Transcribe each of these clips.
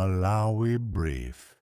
Malawi Brief.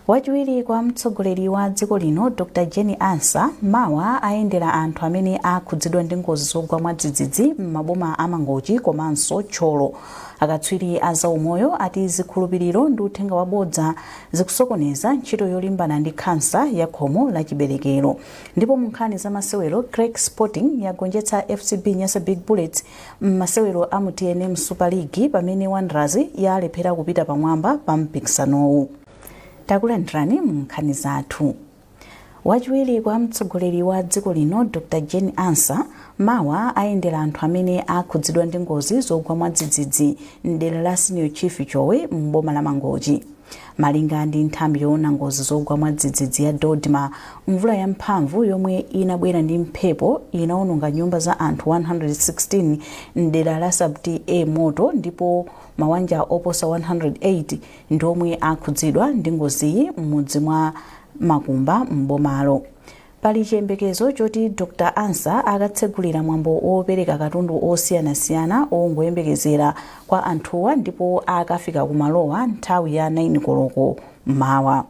Wachiwiri kwa mtsogoleri wa dziko lino Dr Jane Ansah mawa ayendera anthu amene akhudzidwa ndi ngozi zogwa mwadzidzidzi m'maboma a Mangochi komanso Thyolo. Akatswiri a zaumoyo ati zikhulupiriro ndi uthenga wabodza zikusokoneza ntchito yolimbana ndi khansa ya khomo la chiberekero. Ndipo mu nkhani za masewero, Creck Sporting yagonjetsa FCB Nyasa Big Bullets m'masewero a mu TNM Super League pamene Wanderers yalephera kupita pamwamba pa mpikisanowu. Takulandirani mu nkhani zathu. Wachiwiri kwa mtsogoleri wa dziko lino Dr Jane Ansah mawa ayendera anthu amene akhudzidwa ndi ngozi zogwa mwadzidzidzi mdera la Senior Chief Chowe m'boma la Mangochi. Malinga ndi nthambi yoona ngozi zogwa mwadzidzidzi ya DoDMA, mvula yamphamvu yomwe inabwera ndi mphepo inaononga nyumba za anthu 116 mdera la Sub TA Moto ndipo mawanja oposa 108 ndi omwe akhudzidwa ndi ngoziyi m'mudzi mwa Makumba m'bomalo. Pali chiyembekezo choti Dr Ansah akatsegulira mwambo wopereka katundu osiyanasiyana ongoyembekezera kwa anthuwa ndipo akafika kumalowa nthawi ya 9 koloko mmawa.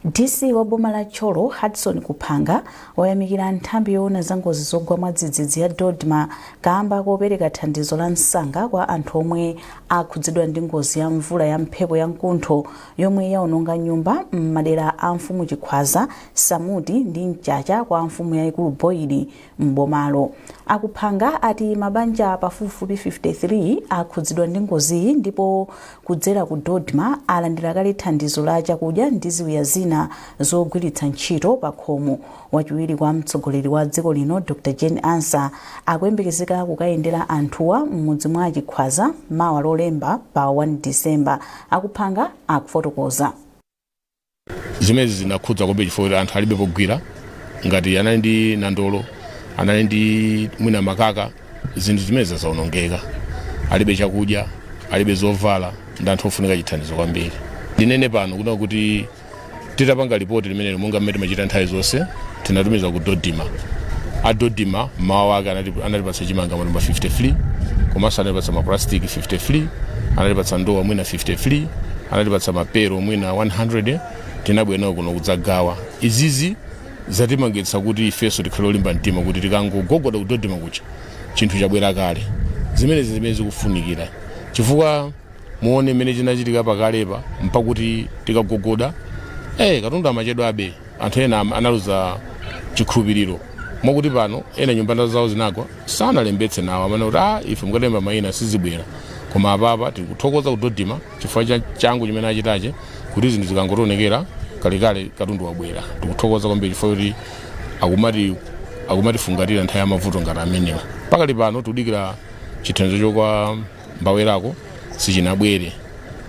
DC wa boma la Thyolo Hudson Kuphanga wayamikira nthambi yoona za ngozi zogwa mwadzidzidzi ya DoDMA kamba kopereka thandizo la msanga kwa anthu omwe akhudzidwa ndi ngozi ya mvula ya mphepo ya mkuntho yomwe yaononga nyumba m'madera a mfumu Chikhwaza, Samuti ndi Mchacha kwa mfumu yayikulu Boyd m'bomalo. A Kuphanga ati mabanja pafupifupi 53 akhudzidwa ndi ngoziyi ndipo kudzera ku DoDMA alandira kale thandizo la chakudya ndi ziwiya zina zogwiritsa ntchito pakhomo. Wachiwiri kwa mtsogoleri wa dziko lino Dr Jane Ansah akuyembekezeka kukayendera anthuwa m'mudzi mwa Chikhwaza mawa Lolemba pa 1 December. A Kuphanga akufotokoza. Zimenezi zinakhudza kwambiri chifukwa kuti anthu alibe pogwira. Ngati anali ndi nandolo, anali ndi mwina makaka, zinthu zimenezi zaonongeka. Alibe chakudya, alibe zovala, ndi anthu ofunika chithandizo kwambiri. Ndinene pano kuna kuti titapanga lipoti limenelo, monga mmene timachita nthawi zonse, tinatumiza ku DoDMA. A DoDMA mmawa wake anatipatsa chimanga matumba 53, komanso anatipatsa maplastic 53, anatipatsa ndowa mwina 53, anatipatsa mapero mwina 100. Tinabwera nawo kuno kudzagawa. Izizi zatimangitsa kuti ifenso tikhale olimba mtima kuti tikangogogoda ku DoDMA kucha, chinthu chabwera kale. Zimenezi zimene zikufunikira, chifukwa muone mmene chinachitika pakalepa, mpakuti tikagogoda katundu amachedwabe. Anthu ena analuza chikhulupiriro, mwakuti pano ena nyumba zawo zinagwa, sanalembetse nawo, amene kuti ife mukalemba mayina sizibwera. Koma apapa tikuthokoza ku DoDMA chifukwa cha changu chimene achitache, kuti zinthu zikangotionekera kalekale katundu wabwera. Tikuthokoza kwambiri chifukwa kuti akumatifungatira nthawi ya mavuto ngati amenewa. Pakali pano tikudikira chithandizo chokwa Mbawerako, sichinabwere.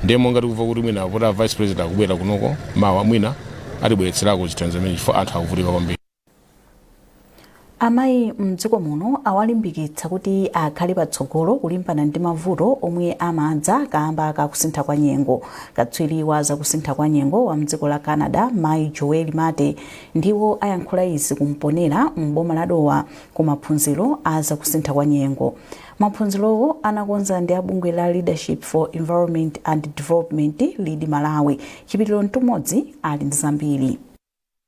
Ndiye monga tikumva kuti mwina pota vice president akubwera kunoko mawa, mwina atibweretserako chithandizo chimene, chifukwa anthu akuvutika kwambiri. Amayi mdziko muno awalimbikitsa kuti akhale patsogolo kulimbana ndi mavuto omwe amadza kamba kakusintha kwa nyengo. Katswiri wa zakusintha kwa nyengo wa mdziko la Canada, mayi Joel Mate, ndiwo ayankhula izi kumponera m'boma la Dowa ku maphunziro a zakusintha kwa nyengo. Maphunzirowo anakonza ndi abungwe la Leadership for Environment and Development, Lead Malawi. Chipiliro Mtumodzi ali ndi zambiri.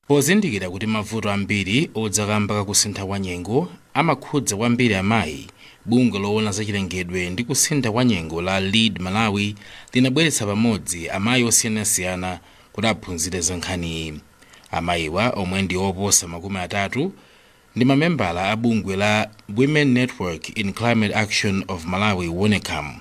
Pozindikira kuti mavuto ambiri odza kamba kakusintha kwa nyengo amakhudza kwambiri amayi, bungwe loona zachilengedwe ndi kusintha kwa nyengo la Lead Malawi linabweretsa pamodzi amayi osiyanasiyana kuti aphunzire za nkhaniyi. Amayiwa, omwe ndi oposa 30, ndi mamembala a bungwe la Women Network in Climate Action of Malawi, WONECAM.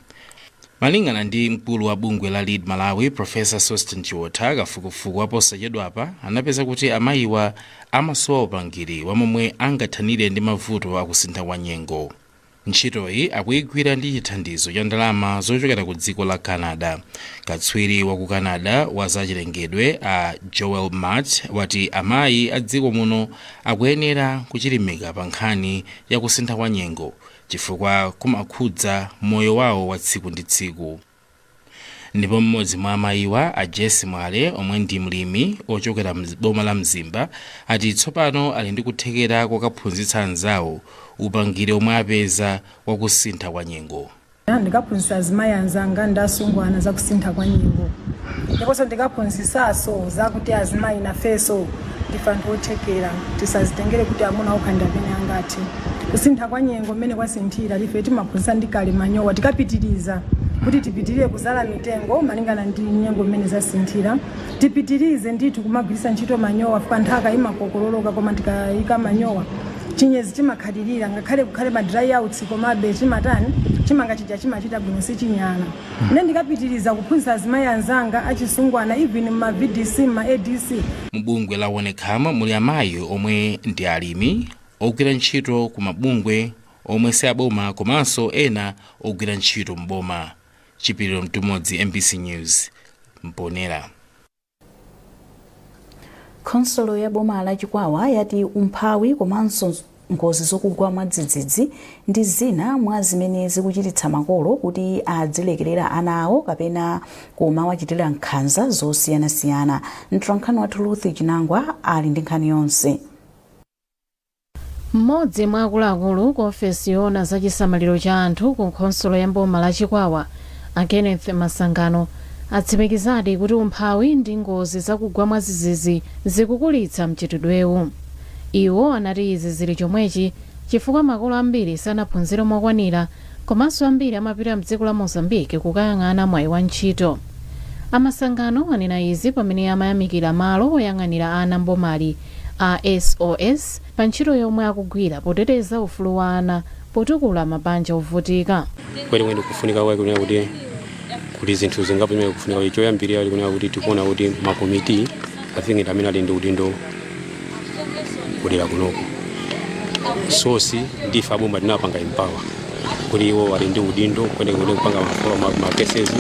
Malingana ndi mkulu wa bungwe la Lead Malawi, Professor Sosten Chiotha, kafukufuku waposachedwapa anapeza kuti amayiwa amasowa upangiri wa momwe angathanire ndi mavuto akusintha kwa nyengo. Ntchitoyi akuyigwira ndi chithandizo cha ndalama zochokera ku dziko la Canada. Katswiri wa ku Canada wa zachilengedwe a Joel Mart wati amayi a dziko muno akuyenera kuchilimika pa nkhani ya kusintha kwa nyengo chifukwa kumakhudza moyo wawo wa tsiku ndi tsiku. Ndipo mmodzi mwa amayiwa, a Jesse Mwale, omwe ndi mlimi ochokera boma la Mzimba, ati tsopano ali ndi kuthekera kokaphunzitsa anzawo upangiri omwe apeza wakusintha kwa nyengo. Ndikaphunzitsa azimayi anzanga ndi asungwana zakusintha kwa nyengo, ndiponso ndikaphunzitsanso zakuti azimayi nafenso ndife anthu othekera, tisazitengere kuti amuna okha ndi amene angathe. Kusintha kwa nyengo mmene kwasinthira, ife timaphunzitsa ndi kale manyowa, tikapitiriza kuti tipitirire kuzala mitengo malingana ndi nyengo mmene zasinthira, tipitirize ndithu kumagwiritsa ntchito manyowa, fuka nthaka imakokololoka, koma tikayika manyowa chinyezi chimakhalirira, ngakhale kukhale ma dry outs, komabe chimatani, chimanga chija chimachita bwino, sichinyala. Ine ndikapitiriza kuphunzitsa azimayi anzanga achisungwana, even ma VDC, ma ADC. Mubungwe la WONECAM muli amayi omwe ndi alimi, ogwira ntchito ku mabungwe omwe si aboma, komanso ena ogwira ntchito mboma. Chipiriro Mtumodzi, MBC News, Mponera. Khonsolo ya boma la Chikwawa yati umphawi komanso ngozi zokugwa mwadzidzidzi ndi zina mwa zimene zikuchititsa makolo kuti adzilekerera ana awo kapena kumawachitira nkhanza zosiyanasiyana. Mtolankhani wathu Ruth Chinangwa ali ndi nkhani yonse. Mmodzi mwa akuluakulu ku ofesi yoona za chisamaliro cha anthu ku khonsolo ya boma la Chikwawa, a Kenneth Masangano, atsimikizadi kuti umphawi ndi ngozi zakugwa mwadzidzidzi zikukulitsa mchitidwewu. Iwo anati izi zili chomwechi chifukwa makolo ambiri sanaphunzire mokwanira, komanso ambiri amapita mdziko la Mozambique kukayang'ana mwayi wa ntchito. Amasangano anena izi pamene amayamikira malo oyang'anira ana mbomali a SOS pa ntchito yomwe akugwira poteteza ufulu wa ana potukula mabanja ovutika. Kwenikweni kufunika kwake kunena kuti kuti zinthu zingapo zimene kufunika kuti choyambirira ali kunena kuti tikuona kuti makomiti, I think, ndi amene ali ndi udindo kudera kunoko. SOS ndife aboma tinapanga empower kuti iwo ali ndi udindo kwenikweni kupanga ma follow ma cases,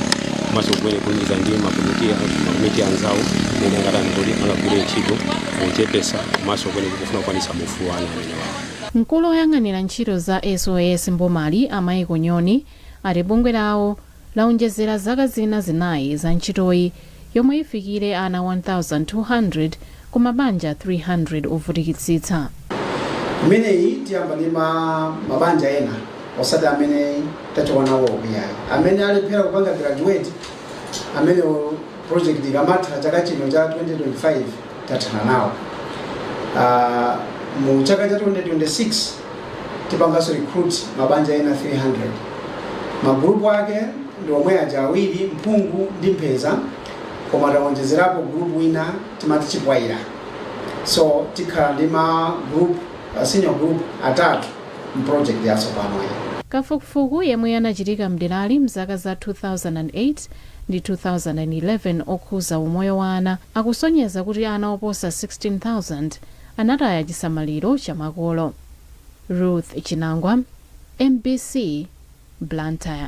komanso kumene kulumikiza ndi makomiti anzawo amene angatani kuti angagwire ntchito pochepesa komanso kumene kufuna kukwanisa ufulu wa ana amenewawo. Mkulu oyang'anira ntchito za SOS mbomali, amayi Kunyoni, ati bungwe lawo laonjezera zaka zina 4 za ntchitoyi yomwe ifikire ana 1200 ku mabanja 300 ovutikitsitsa. Imeneyi tiyamba ndi mabanja ena, osati amene tachoka nawo kuyayi, amene alephera kupanga graduate, amene project ikamatha chaka chino cha 2025 tathana nawo. Mu chaka cha 2026 tipanganso recruit mabanja ena 300. Magrupu ake ndi omwe aja awiri, Mphungu ndi Mpheza, koma tawonjezerapo group wina timati Chipwaira. So tikhala ndi ma group, senior group atatu mproject yatsopano iyi. Kafukufuku yemwe anachitika mderali mzaka za 2008 ndi 2011 okhuza umoyo wa ana akusonyeza kuti ana oposa 16,000 anataya chisamaliro cha makolo. Ruth Chinangwa, MBC, Blantyre.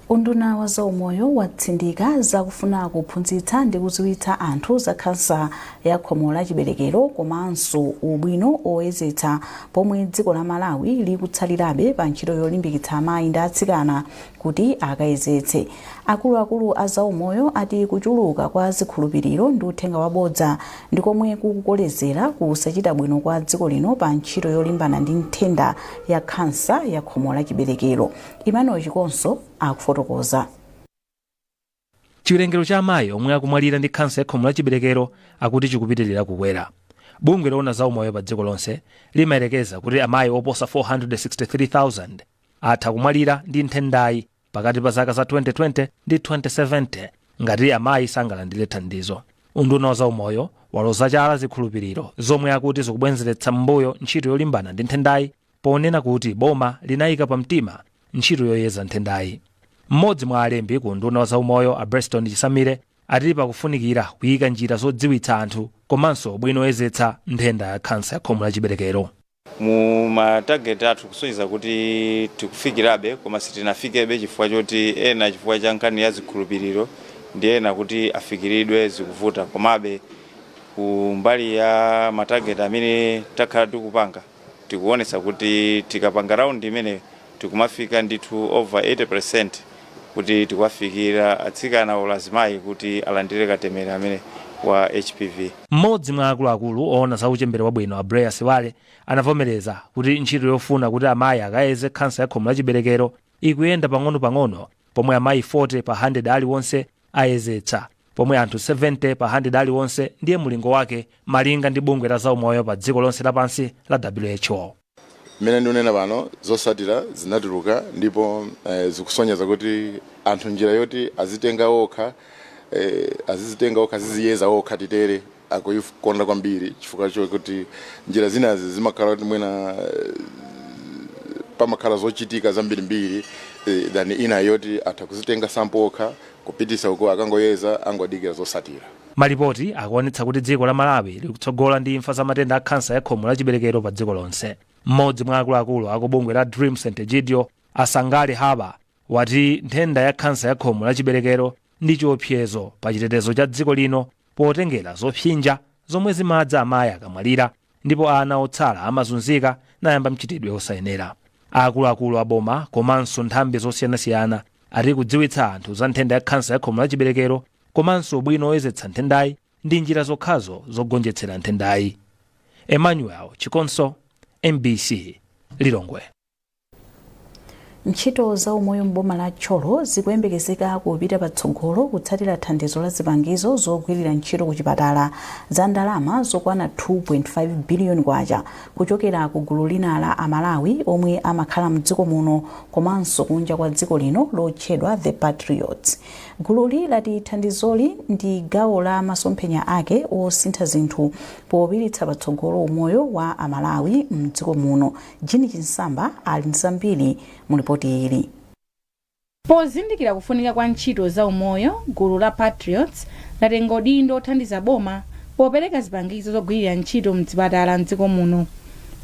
Unduna wa zaumoyo watsindika zakufuna kuphunzitsa ndi kudziwitsa anthu za khansa ya khomo la chiberekero komanso ubwino oyezetsa, pomwe dziko la Malawi likutsalirabe pa ntchito yolimbikitsa amayi ndi atsikana kuti akayezetse. Akuluakulu a zaumoyo ati kuchuluka kwa zikhulupiriro ndi uthenga wabodza ndi komwe kukukolezera kusachita bwino kwa dziko lino pa ntchito yolimbana ndi nthenda ya khansa ya khomo la chiberekero. Emmanuel Chikonso akufotokoza. Chiwerengero cha amayi omwe akumwalira ndi khansa ya khomo la chiberekero akuti chikupitirira kukwera. Bungwe loona za umoyo pa dziko lonse limayerekeza kuti amayi oposa 463,000 atha kumwalira ndi nthendayi pakati pa zaka za 2020 ndi 2070 ngati amayi sangalandire thandizo. Unduna wa zaumoyo waloza chala zikhulupiriro zomwe akuti zikubwezeretsa m'mbuyo ntchito yolimbana ndi nthendayi, ponena kuti boma linayika pamtima ntchito yoyeza nthendayi. Mmodzi mwa alembi ku unduna wa zaumoyo, a Breston Chisamire, ati pakufunikira kuyika njira zodziwitsa anthu komanso ubwino oyezetsa nthenda ya khansa ya khomo la chiberekero. Mu ma target athu kusonyeza kuti tikufikirabe, koma sitinafikebe chifukwa choti ena chifukwa cha nkhani ya zikhulupiriro ndi ena kuti afikiridwe zikuvuta. Komabe ku mbali ya ma target amene takhala tikupanga, tikuonetsa kuti tikapanga round imene tikumafika ndithu over 80%. Kuti tikuwafikira atsikana olo azimayi kuti alandire katemera amene wa HPV. Mmodzi mwa akuluakulu oona za uchembere wabwino, Abreya Siwale, anavomereza kuti ntchito yofuna kuti amayi akayeze khansa ya khomo la chiberekero ikuyenda pang'ono-pang'ono, pomwe amayi 40 pa 100 aliwonse ayezetsa, pomwe anthu 70 pa 100 aliwonse ndiye mulingo wake malinga ndi bungwe la zaumoyo pa dziko lonse lapansi la WHO. Mmene ndikunena pano, zotsatira zinatuluka ndipo zikusonyeza kuti anthu njira yoti azitenga okha, azizitenga okha, aziziyeza okha titere, akuikonda kwambiri, chifukwa chokuti njira zinazi zimakhala kuti mwina pamakhala zochitika zambirimbiri than ina yoti atha kuzitenga sample okha, kupitisa uko, akangoyeza, angodikira zotsatira. Malipoti akuonetsa kuti dziko la Malawi likutsogola ndi imfa za matenda a khansa ya khomo la chiberekero pa dziko lonse. Mmodzi mwa akuluakulu akubungwe la Dream St Egidio, Asangale Haba, wati nthenda ya khansa ya khomo la chiberekero ndi chiopsezo pa chitetezo cha dziko lino, potengera zopsinja zomwe zimadza amayi akamwalira, ndipo ana otsala amazunzika nayamba mchitidwe osayenera. Akuluakulu aboma komanso nthambi zosiyanasiyana ati kudziwitsa anthu za nthenda ya khansa ya khomo la chiberekero komanso ubwino oyezetsa nthendayi ndi njira zokhazo zogonjetsera nthendayi. Emmanuel Chikonso, MBC, Lilongwe. Ntchito za umoyo m'boma la Thyolo zikuyembekezeka kupita patsogolo kutsatira thandizo la zipangizo zogwirira ntchito ku chipatala za ndalama zokwana 2.5 biliyoni kwacha kuchokera ku gulu lina la Amalawi omwe amakhala mdziko muno komanso kunja kwa dziko lino lotchedwa The Patriots. Gululi lati thandizoli ndi gawo la masomphenya ake osintha zinthu popititsa patsogolo umoyo wa Amalawi mdziko muno. Jini Chinsamba ali ndi zambiri mu ripoti ili. Pozindikira kufunika kwa ntchito za umoyo, gulu la Patriots latenga udindo othandiza boma popereka zipangizo zogwirira ntchito mzipatala mdziko muno.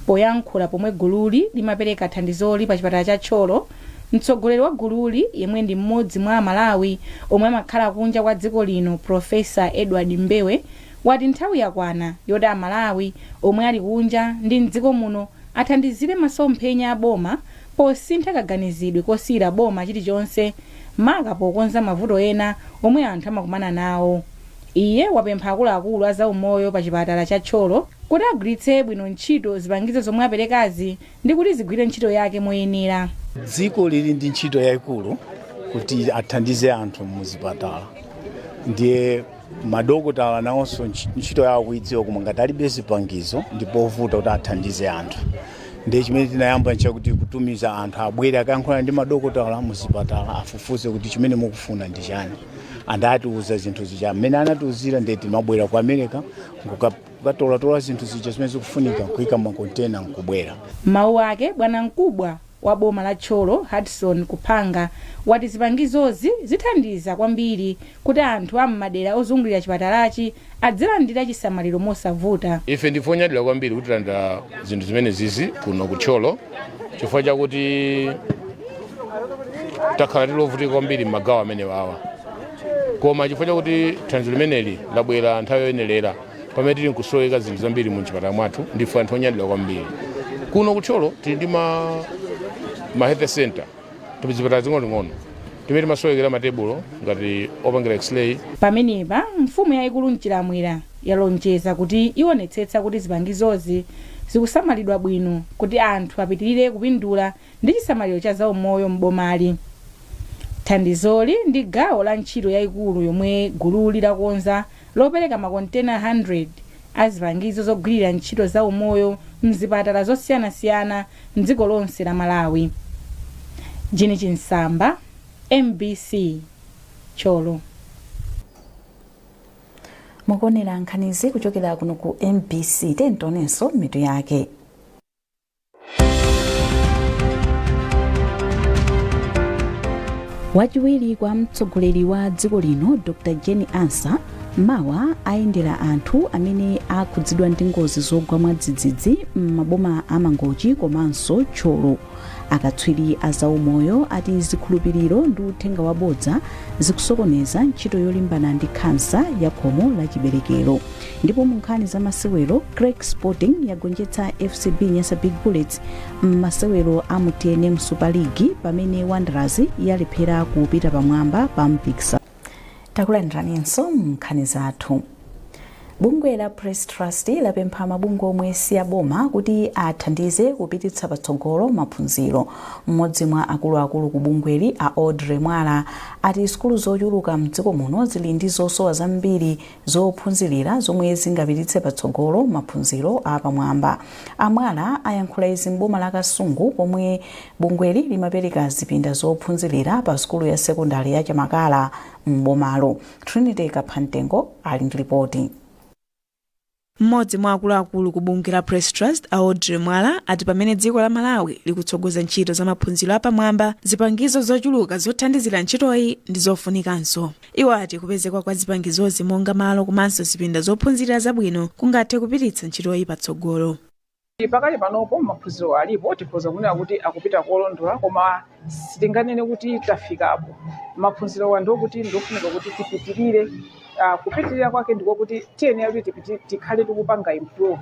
Poyankhula pomwe gululi limapereka thandizoli pa chipatala cha Thyolo, mtsogoleri wa gululi, yemwe ndi mmodzi mwa Amalawi omwe amakhala kunja kwa dziko lino, Profesa Edward Mbewe, wati nthawi yakwana yoti Amalawi omwe ali kunja ndi mdziko muno athandizire masomphenya a boma posintha kaganizidwe kosiyira boma chilichonse, maka pokonza mavuto ena omwe anthu amakumana nawo. Iye wapempha akuluakulu a zaumoyo pa chipatala cha Thyolo kuti agwiritse bwino ntchito zipangizo zomwe aperekazi ndi kuti zigwire ntchito yake moyenera. Dziko lili ndi ntchito yayikulu kuti athandize anthu muzipatala, ndiye madokotala nawonso ntchito yawo kuidziwa, koma ngati alibe zipangizo ndipovuta kuti athandize anthu. Ndiye chimene tinayamba nchakuti kutumiza anthu abwere akayankhula ndi madokotala muzipatala, afufuze kuti chimene mukufuna ndi chani. Andatiuza zinthu zija mmene anatiuzira, ndiye timabwera ku America kukatolatola zinthu zija zimene zikufunika, nkuyika makontena, nkubwera. Mawu ake, bwana mkubwa wa boma la Thyolo, Hudson Kuphanga, wati zipangizozi zithandiza kwambiri kuti anthu a m'madera ozungulira chipatalachi adzilandira chisamaliro mosavuta. Ife ndife onyadira kwambiri kuti talandira zinthu zimene zizi kuno ku Thyolo, chifukwa chakuti takhala tilovutika kwambiri m'magawo amene wawa, koma chifukwa chakuti thandizo limeneli labwera nthawi yoyenerera pamene tili nkusoweka zinthu zambiri mu chipatala mwathu, ndife anthu onyadira kwambiri. Kuno ku Thyolo tili ndi ma health center, tizipatala zing'onozing'ono timene timasowekera matebulo ngati opangira X-ray. Pamenepa mfumu yayikulu Mchilamwera yalonjeza kuti ionetsetsa kuti zipangizozi zikusamalidwa bwino kuti anthu apitirire kupindula ndi chisamaliro cha zaumoyo m'bomali. Thandizoli ndi gawo la ntchito yayikulu yomwe gululi lakonza lopereka makontena 100 a zipangizo zogwirira ntchito za umoyo mzipatala zosiyanasiyana mdziko lonse la Malawi. Jini Chinsamba, MBC, Thyolo. Mukuonera nkhanizi kuchokera kuno ku MBC. Tentonenso mitu yake. Wachiwiri kwa mtsogoleri wa dziko lino, Dr Jane Ansah, Mawa ayendera anthu amene akhudzidwa ndi ngozi zogwa mwadzidzidzi m'maboma a Mangochi komanso Thyolo. Akatswiri a zaumoyo ati zikhulupiriro ndi uthenga wabodza zikusokoneza ntchito yolimbana ndi khansa ya khomo la chiberekero. Ndipo mu nkhani za masewero, Creck Sporting yagonjetsa FCB Nyasa Big Bullets m'masewero a mu TNM Super League, pamene Wanderers yalephera kupita pamwamba pa mpikisano. Takulandiraninso nkhani zathu. Bungwe la Press Trust lapempha mabungwe omwe si aboma kuti athandize kupititsa patsogolo maphunziro. Mmodzi mwa akuluakulu ku bungweli, a Audrey Mwala, ati sukulu zochuluka mdziko muno zili ndi zosowa zambiri zophunzirira zomwe zingapititse patsogolo maphunziro apamwamba. Amwala ayankhula izi m'boma la Kasungu pomwe bungweli limapereka zipinda zophunzirira pa sukulu ya sekondari ya Chamakala m'bomalo. Trinity Kaphamtengo ali ndi ripoti. Mmodzi mwa akuluakulu ku bungwe la Press Trust, Audrey Mwala, ati pamene dziko la Malawi likutsogoza ntchito za maphunziro apamwamba, zipangizo zochuluka zothandizira ntchitoyi ndi zofunikanso. Iwo ati kupezekwa kwa zipangizozi, monga malo komanso zipinda zophunzirira zabwino, kungathe kupititsa ntchitoyi patsogolo. Pakali panopo maphunziro alipo, tikhoza kunena kuti akupita kolondola, koma sitinganene kuti tafikapo. Maphunziro ndiokuti ndiofunika kuti tipitirire. Kupitirira kwake ndikokuti tiyenera kuti tikhale tikupanga improve.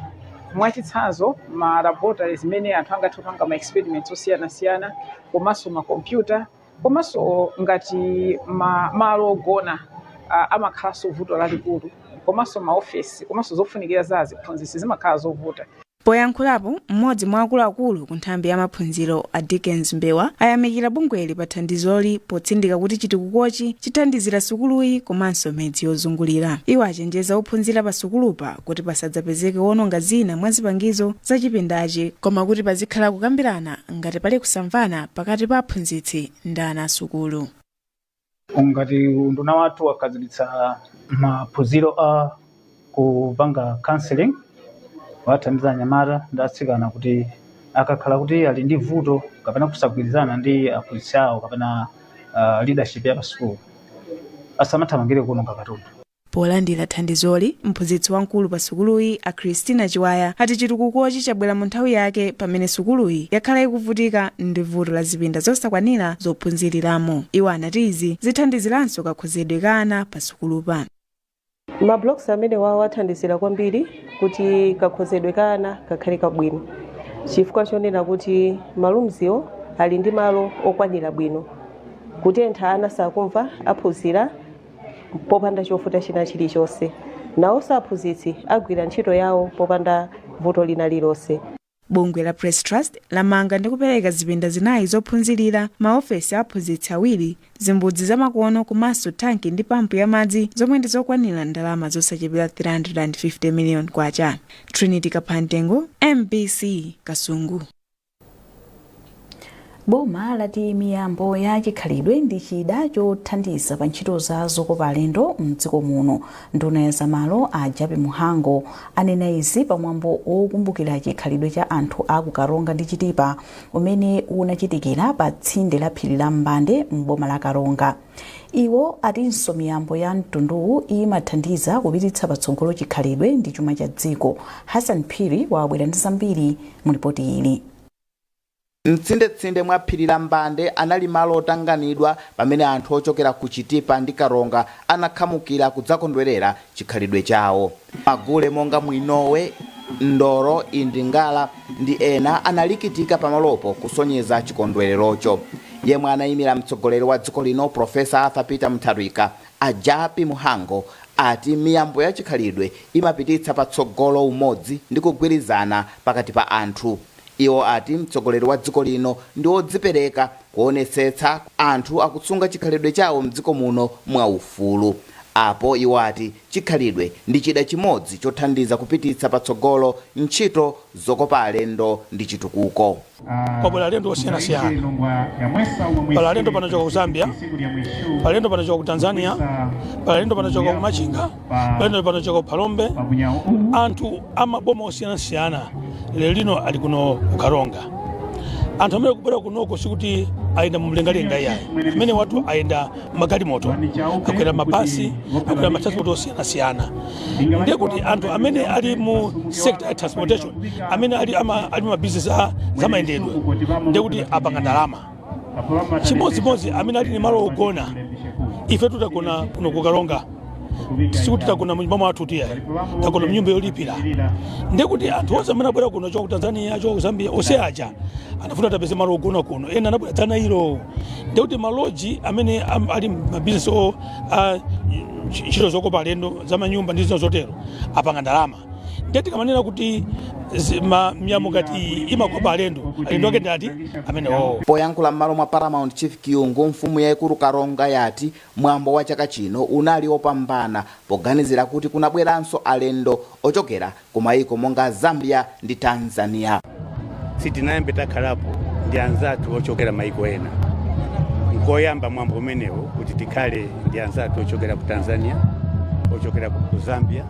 Mwachitsanzo, ma laboratories zimene anthu angathe kupanga ma experiments osiyanasiyana, komanso ma computer, komanso ngati malo ogona amakhalanso vuto lalikulu, komanso maofesi, komanso zofunikira za aziphunzitsi zimakhala zovuta. Poyankhulapo, mmodzi mwa akuluakulu ku nthambi ya maphunziro, a Dickens Mbewa, ayamikira bungweli pa thandizoli, potsindika kuti chitukukochi chithandizira sukuluyi komanso midzi yozungulira. Iwo achenjeza ophunzira pa sukulupa kuti pasadzapezeke wononga zina mwa zipangizo za chipindachi, koma kuti pazikhala kukambirana ngati pali kusamvana pakati pa aphunzitsi ndi ana asukulu. Ngati unduna wathu wakhazikitsa maphunziro a kupanga counseling, wathandiza anyamata ndi atsikana kuti akakhala kuti ali ndi vuto kapena kusagwirizana ndi aphunzitsi awo kapena leadership ya pasukulu, asamathamangire kuononga katundu. Polandira thandizoli, mphunzitsi wamkulu pa sukuluyi, a Christina Chiwaya, ati chitukukochi chabwera mu nthawi yake pamene sukuluyi yakhala ikuvutika ndi vuto la zipinda zosakwanira zophunziriramo. Iwo anati izi zithandiziranso kakhozedwe ka ana pa sukulupa. Ma blocks amene wawo athandizira kwambiri kuti kakhozedwe ka ana kakhale kabwino, chifukwa chonena kuti ma roomswo ali ndi malo okwanira bwino. Kutentha ana sakumva, aphunzira popanda chovuta china chilichonse. Nawonso aphunzitsi agwira ntchito yawo popanda vuto lina lilonse. Bungwe la Press Trust lamanga ndi kupereka zipinda zinayi zophunzirira, maofesi a aphunzitsi awiri, zimbudzi zamakono, komanso tanki ndi pampu ya madzi, zomwe ndi zokwanira ndalama zosachepera 350 million kwacha. Trinity Kaphantengo, MBC, Kasungu. Boma lati miyambo ya chikhalidwe ndi chida chothandiza pa ntchito za zokopa alendo mdziko muno. Nduna ya zamalo, a Jappie Mhango, anena izi pamwambo wokumbukira chikhalidwe cha anthu a ku Karonga ndi Chitipa umene unachitikira pa tsinde la phiri la Mbande m'boma la Karonga. Iwo atinso miyambo ya mtunduwu imathandiza kupititsa patsogolo chikhalidwe ndi chuma cha dziko. Hassan Phiri wabwera ndi zambiri mu ripoti ili. Mtsindetsinde mwa phiri la Mbande anali malo otanganidwa pamene anthu ochokera ku Chitipa ndi Karonga anakhamukira kudzakondwerera chikhalidwe chawo. Magule monga mwinowe, ndoro, indingala ndi ena analikitika pamalopo kusonyeza chikondwererocho. Yemwe anayimira mtsogoleri wa dziko lino, Profesa Arthur Peter Mutharika, a Jappie Mhango, ati miyambo ya chikhalidwe imapititsa patsogolo umodzi ndi kugwirizana pakati pa anthu. Iwo ati mtsogoleri wa dziko lino ndi wodzipereka kuonetsetsa anthu akusunga chikhalidwe chawo mdziko muno mwaufulu. Apo iwo ati chikhalidwe ndi chida chimodzi chothandiza kupititsa patsogolo ntchito zokopa alendo ndi chitukuko. Kwabwera alendo osiyanasiyana. Pali alendo panochoka ku Zambia, pali alendo panochoka ku Tanzania, pali alendo panochoka ku Machinga, pali alendo panochoka ku Phalombe. Anthu amaboma osiyanasiyana lero lino ali kuno ku Karonga. Anthu amene kubwera kunoko sikuti Ayenda mumlengalenga? Iyayi, amene watu ayenda magalimoto, akwera mabasi, akwera matransport osiyanasiyana. Ndiye kuti anthu amene ali mu sector ya transportation, amene ali mabizinesi a zamayendedwe, ndiye kuti apanga ndalama. Chimodzimodzi amene ali ni malo ogona. Ife tutagona kuno kuKaronga, sikuti tagona munyumba mwathu tiyayi, tagona mnyumba yolipira. Ndiye kuti anthu onse amene abwera kuno choka ku Tanzania, choka ku Zambia, onse aja anafuna tapeze malo ogona kuno. Ena anabwera dzana ilo. Ndiye kuti malodge amene ali mabizinesi o a ntchito zokopa alendo, zamanyumba ndi zina zotero, apanga ndalama. Ndiye tikamanena kuti miyambo ngati iyi imakopa alendo, alendo ake ndati amenewo. Poyankhula m'malo mwa Paramount Chief Kyungu, mfumu yayikulu Karonga yati mwambo wa chaka chino unali wopambana poganizira kuti kunabweranso alendo ochokera ku mayiko monga Zambia ndi Tanzania. Sitinayambe takhalapo ndi anzathu ochokera mayiko ena. Nkoyamba mwambo umenewo kuti tikhale ndi anzathu ochokera ku Tanzania, ochokera ku Zambia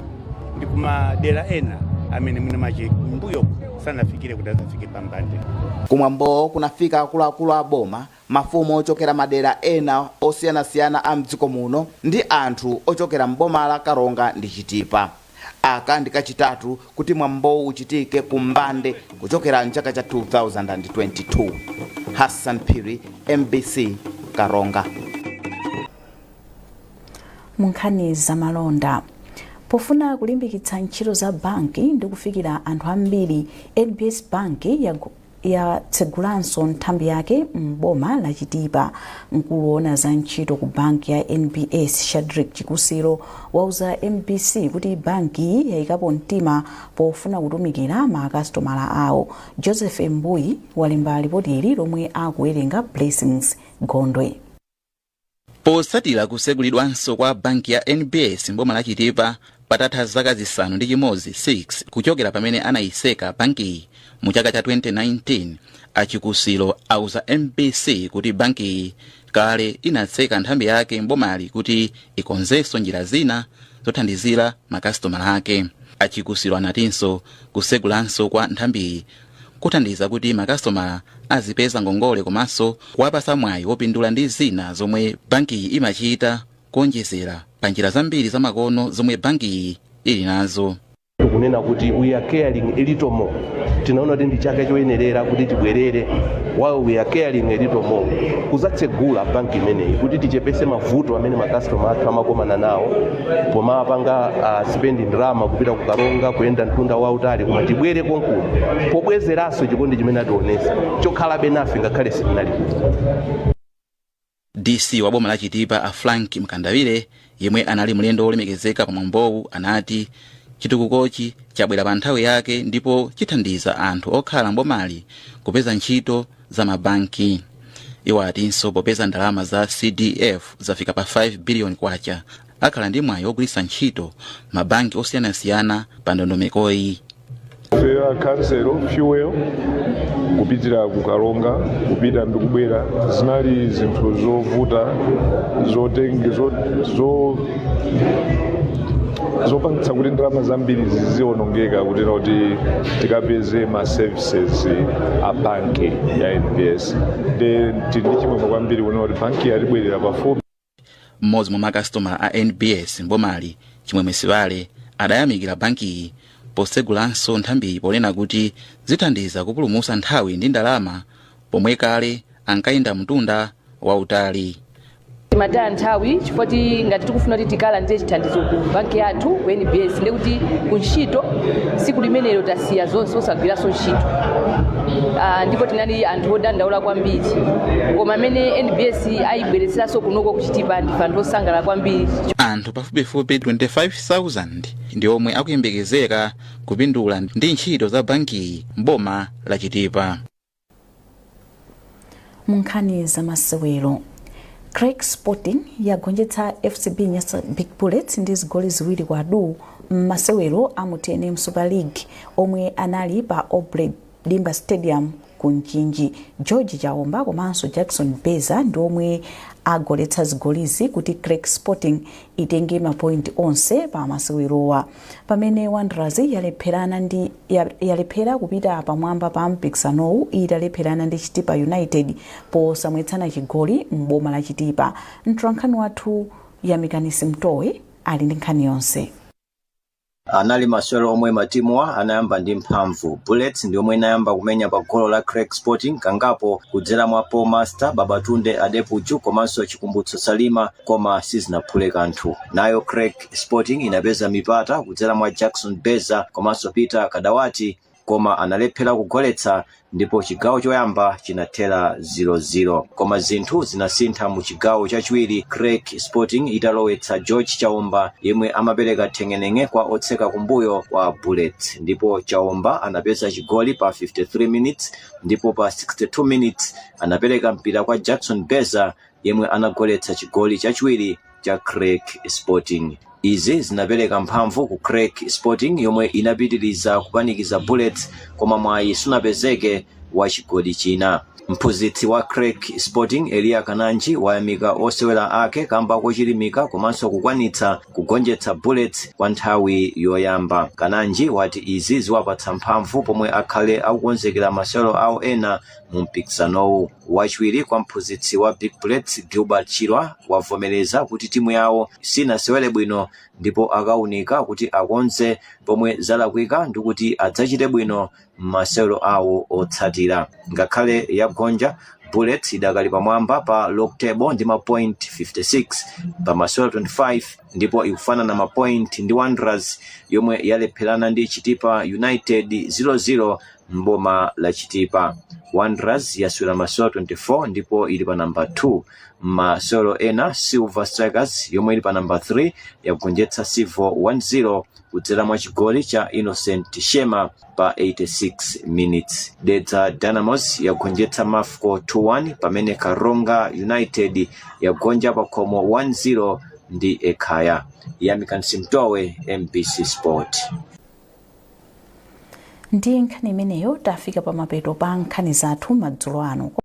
ndi kumadera ena amene mwina machi mbuyo sanafikire kuti adzafike pambande. Kumwambowo kunafika akuluakulu a boma, mafumu ochokera madera ena osiyanasiyana a mdziko muno ndi anthu ochokera mboma la Karonga ndi Chitipa. Aka ndi kachitatu kuti mwambowu uchitike ku Mbande kuchokera mchaka cha 2022. Hassan Phiri, MBC, Karonga. Mu nkhani zamalonda, pofuna kulimbikitsa ntchito za banki ndi kufikira anthu ambiri, NBS Bank yatsegulanso nthambi yake m'boma la Chitipa. Mkulu woona za ntchito ku banki ya NBS, Shadrick Chikusiro, wauza MBC kuti banki yayikapo mtima pofuna kutumikira makasitomala awo. Joseph Mbuyi walemba ripoti ili lomwe akuwerenga Blessings Gondwe. Potsatira kusegulidwanso kwa banki ya NBS mboma la Chitipa patatha zaka 6 6 kuchokera pamene anayiseka bankiyi mu chaka cha 2019, aChikusiro auza MBC kuti bankiyi kale inatseka nthambi yake mbomali kuti ikonzenso njira zina zothandizira makasitomala ake. AChikusiro anatinso kusegulanso kwa nthambiyi kuthandiza kuti makasitomala azipeza ngongole komanso kuwapasa mwayi wopindula ndi zina zomwe bankiyi imachita, kuonjezera pa njira zambiri zamakono zomwe bankiyi ili nazo. Tikunena kuti we are caring a little more. Tinaona kuti ndi chaka choyenerera kuti tibwerere while we are caring a little more, kuzatsegula banki imeneyi kuti tichepese mavuto amene makastoma athu amakomana nawo pomapanga spend ndalama kupita kuKaronga, kuyenda mtunda wautali, koma tibwere konkuno pobwezeranso chikondi chimene ationesa chokhalabe nafe ngakhale sitinali kuno. DC wa boma la Chitipa, a Frank Mkandawire, yemwe anali mlendo wolemekezeka pa mwambowu, anati chitukukochi chabwera pa nthawi yake ndipo chithandiza anthu okhala mbomali kupeza ntchito za mabanki. Iwo atinso popeza ndalama za CDF zafika pa 5 billion kwacha, akhala ndi mwayi wogwiritsa ntchito mabanki osiyanasiyana pa ndondomekoyi. Ife council, fuel kupitira kuKaronga, kupita ndi kubwera, zinali zinthu zovuta, zotenge zopangitsa kuti ndalama zambiri zizionongeka kutera kuti tikapeze ma services a banki ya NBS. Ndi tili ndi chimwemwe kwambiri kuona kuti banki yatibwerera pafupi. Mmodzi mwa makasitomala a NBS mbomali, Chimwemwe Sibale, adayamikira bankiyi posegulanso nthambiyi, ponena kuti zithandiza kupulumutsa nthawi ndi ndalama pomwe kale ankayenda mtunda wautali. Timataya nthawi chifukwa ngati tikufuna kuti tikalandire chithandizo ku banki yathu ku NBS, ndiye kuti kuntchito tsiku limenelo tasiya zonse, osagwiranso ntchito. Ndipo tinali anthu odandaula kwambiri, koma amene NBS ayibweretseranso kunoko kuChitipa, ndife anthu osangalala kwambiri. Anthu pafupifupi 25,000 ndi omwe akuyembekezeka kupindula ndi ntchito za bankiyi mboma la Chitipa. Mu nkhani zamasewero, Creck Sporting yagonjetsa FCB Nyasa Big Bullets ndi zigoli 2 kwa du m'masewero a mu TNM Super League omwe anali pa Aubrey. Dimba Stadium ku Mchinji. George Chaomba komanso Jackson Beza ndi omwe agoletsa zigolizi kuti Creck Sporting itenge mapointi onse pa masewerowa, pamene Wanderers yalephera kupita pamwamba pa mpikisanowu italepherana ndi Chitipa United posamwetsana chigoli m'boma la Chitipa. Mtolankhani wathu Yamikani Simtowe ali ndi nkhani yonse. Anali masewero omwe matimuwa anayamba ndi mphamvu. Bullets ndi omwe inayamba kumenya pa golo la Creck Sporting kangapo kudzera mwa Paul Master, Babatunde Adepuju komanso Chikumbutso Salima, koma sizinaphule kanthu. Nayo Creck Sporting inapeza mipata kudzera mwa Jackson Beza komanso Peter Kadawati, koma analephera kugoletsa ndipo chigawo choyamba chinathera 0-0. Koma zinthu zinasintha mu chigawo chachiwiri, Creck Sporting italowetsa George Chaomba yemwe amapereka thengenenge kwa otseka kumbuyo kwa Bullets, ndipo Chaomba anapeza chigoli pa 53 minutes, ndipo pa 62 minutes anapereka mpira kwa Jackson Beza yemwe anagoletsa chigoli chachiwiri cha Creck Sporting. Izi zinapereka mphamvu ku Creck Sporting yomwe inapitiriza kupanikiza Bullets, koma mwayi sunapezeke wa chigoli china. Mphunzitsi wa Creck Sporting, Eliya Kananji, wayamika osewera ake kamba kochilimika komanso kukwanitsa kugonjetsa Bullets kwa nthawi yoyamba. Kananji wati izi ziwapatsa mphamvu pomwe akhale akukonzekera masewero awo ena mu mpikisanowu. Wachiwiri kwa mphunzitsi wa Big Bullets, Gilbert Chirwa, wavomereza kuti timu yawo sinasewere bwino ndipo akaunika kuti akonze pomwe zalakwika ndi kuti adzachite bwino m'masewero awo otsatira. Ngakhale yagonja, Bullets idakali pamwamba pa log table ndi ma point 56 pa masewero 25, ndipo ikufanana ma point ndi Wanderers yomwe yalepherana ndi Chitipa United 0-0 mboma la Chitipa. Wanderers yasewera masewero 24 ndipo ili pa namba 2. Masewero ena, Silver Strikers yomwe ili pa namba 3 yagonjetsa Civo 1-0 kudzera mwa chigoli cha Innocent Shema pa 86 minutes. Dedza Dynamos yagonjetsa Mafco 2-1, pamene Karonga United yagonja pa khomo 1-0 ndi Ekhaya. Yamikani Simtowe, MBC Sport. Ndi nkhani imeneyo tafika pamapeto pa nkhani zathu madzulo ano.